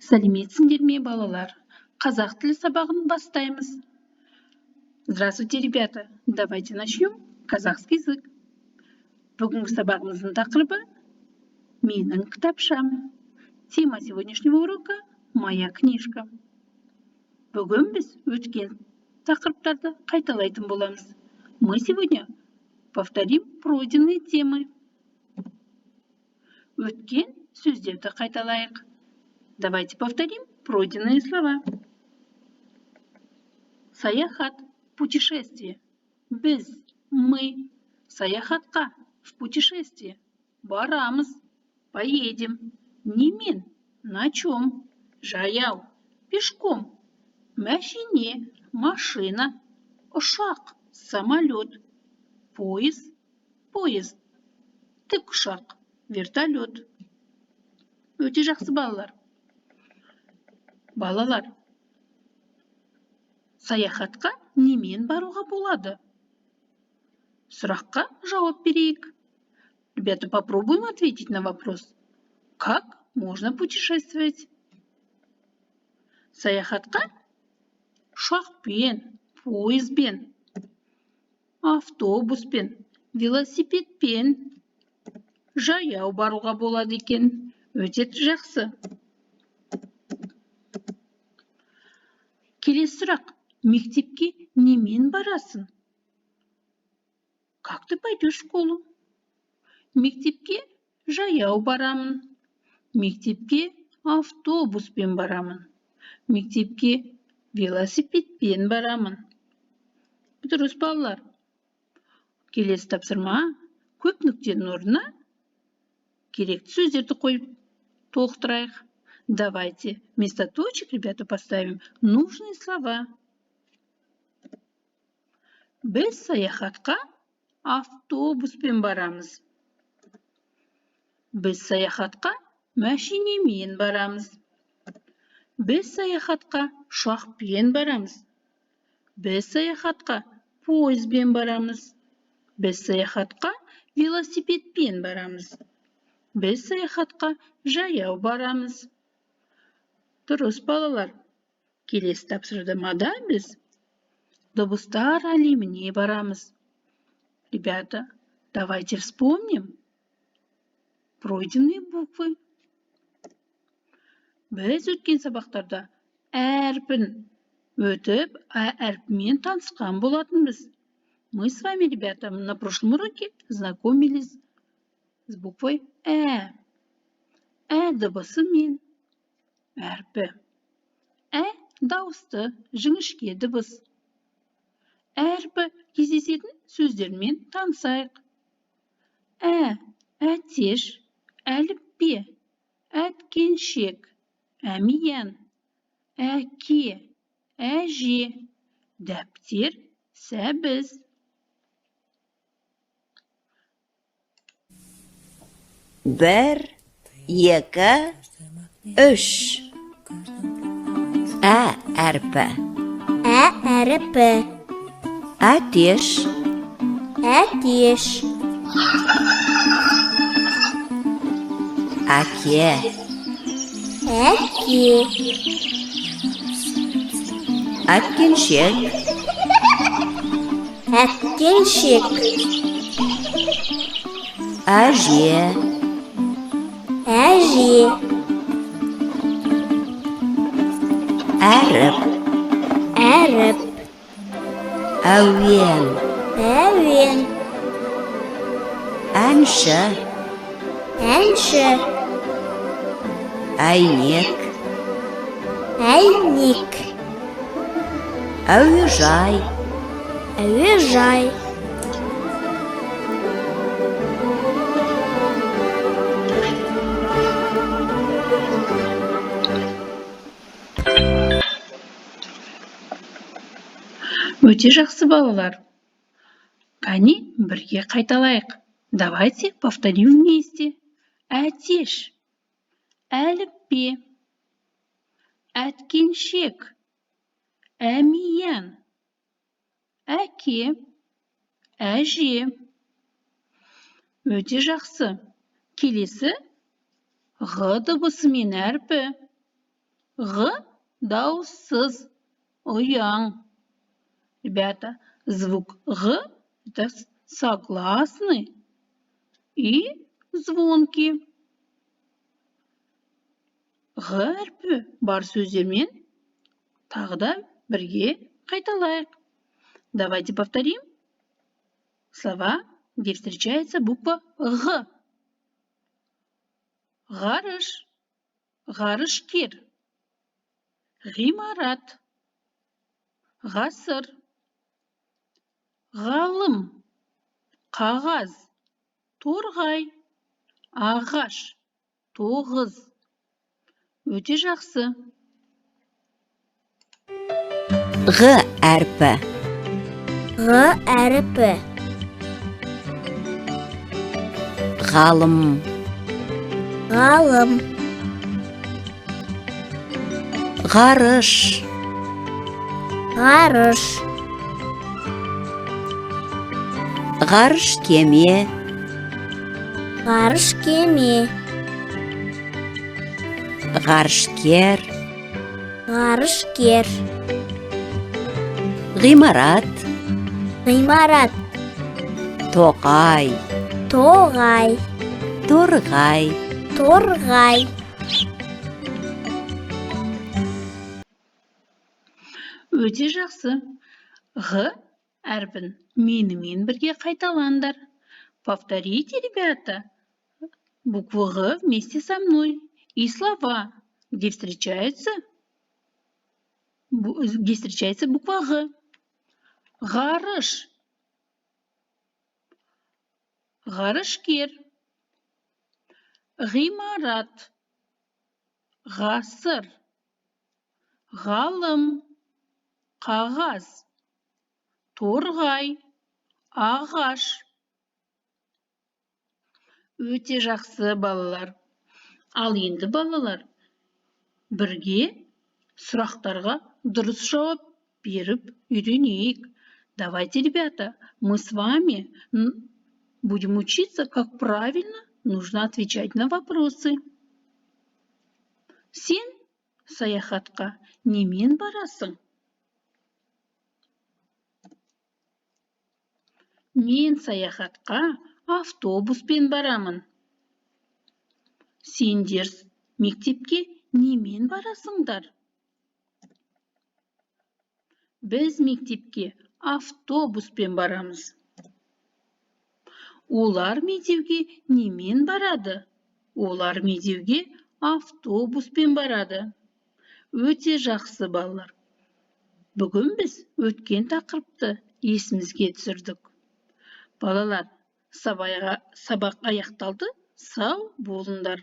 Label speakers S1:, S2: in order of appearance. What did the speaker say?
S1: Сәлеметсіңдер ме, балалар? Қазақ тілі сабағын бастаймыз. Здравствуйте, ребята! Давайте начнем казахский язык. Бүгінгі сабағымыздың тақырыбы — «Менің кітапшам». Тема сегодняшнего урока — «Моя книжка». Бүгін біз өткен тақырыптарды қайталайтын боламыз. Мы сегодня повторим пройденные темы. Өткен сөздерді қайталайық. Давайте повторим пройденные слова. Саяхат — путешествие. Біз — мы. Саяхатқа — в путешествие. Барамыз — поедем. Немен — на чем. Жаяу — пешком. Мәшине — машина. Ұшақ — самолет. Пойыз — поезд. Тікұшақ — вертолет. Өте жақсы, балалар. Балалар, саяхатқа немен баруға болады? Сұраққа жауап берейік. Ребята, попробуем ответить на вопрос: как можно путешествовать? Саяхатқа ұшақпен, пойызбен, автобуспен, велосипедпен, жаяу баруға болады екен. Өте жақсы. Келесі сұрақ: мектепке немен барасың? Как ты пойдешь в школу? Мектепке жаяу барамын, мектепке автобуспен барамын, мектепке велосипедпен барамын. Дұрыс, балалар. Келесі тапсырма: көп нүктенің орнына керекті сөздерді қойып толықтырайық. Давайте вместо точек, ребята, поставим нужные слова. Біз саяхатқа автобуспен барамыз. Біз саяхатқа мәшинемен барамыз. Біз саяхатқа ұшақпен барамыз. Біз саяхатқа пойызбен барамыз. Біз саяхатқа велосипедпен барамыз. Біз саяхатқа жаяу барамыз. Дұрыс, балалар. Келесі тапсырмада біз дыбыстар әлеміне барамыз. Ребята, давайте вспомним пройденные буквы. Біз өткен сабақтарда ә әрпін өтіп, ә әрпімен танысқан болатынбыз. Мы с вами, ребята, на прошлом уроке знакомились с буквой ә. Ә дыбысымен әрпі. Ә — дауысты жіңішке дыбыс. Ә әрпі кездесетін сөздермен танысайық. Ә — әтеш, әліппе, әткеншек, әмиян, әке, әже, дәптер, сәбіз.
S2: Бір, екі, үш. Ә әрпі.
S3: Ә әріпі.
S2: Әтеш.
S3: Әтеш.
S2: Әке.
S3: Әке.
S2: Әткеншек.
S3: Әткеншек.
S2: Әже.
S3: Әже.
S2: Әріп.
S3: Әріп.
S2: Әуен.
S3: Әуен.
S2: Әнші.
S3: Әнші.
S2: Әйнек.
S3: Әйнек.
S2: Әуежай.
S3: Әуежай.
S1: Өте жақсы, балалар. Кәне, бірге қайталайық. Давайте повторим вместе. Әтеш, әліппе, әткеншек, әмиян, әке, әже. Өте жақсы. Келесі — ғ дыбысымен әрпі. Ғ дауыссыз, ұяң. Ребята, звук Ғ – это согласный и звонкий. Ғ әрпі бар сөздермен тағы да бірге қайталайық. Давайте повторим слова, где встречается буква Ғ. Ғарыш, ғарышкер, ғимарат, ғасыр, ғалым, қағаз, торғай, ағаш, тоғыз. Өте жақсы.
S2: Ғ әрпі.
S3: Ғ әрпі.
S2: Ғалым.
S3: Ғалым.
S2: Ғарыш.
S3: Ғарыш.
S2: Ғарыш кеме.
S3: Ғарыш кеме.
S2: Ғарышкер.
S3: Ғарышкер.
S2: Ғимарат.
S3: Ғимарат.
S2: Тоғай.
S3: Тоғай.
S2: Торғай.
S3: Торғай.
S1: Өте жақсы. Ғ әрпін менімен бірге қайталаңдар. Повторите, ребята, букву Ғ вместе со мной и слова, где встречается буква Ғ. Ғарыш. Ғарышкер. Ғимарат. Ғасыр. Ғалым. Қағаз. Торғай. Ағаш. Өте жақсы, балалар. Ал енді, балалар, бірге сұрақтарға дұрыс жауап беріп үйренейік. Давайте, ребята, мы с вами будем учиться, как правильно нужно отвечать на вопросы. Сен саяхатқа немен барасың? Мен саяхатқа автобуспен барамын. Сендер мектепке немен барасыңдар? Біз мектепке автобуспен барамыз. Олар Медеуге немен барады? Олар Медеуге автобуспен барады. Өте жақсы, балалар. Бүгін біз өткен тақырыпты есімізге түсірдік. Балалар, сабақ аяқталды. Сау болыңдар.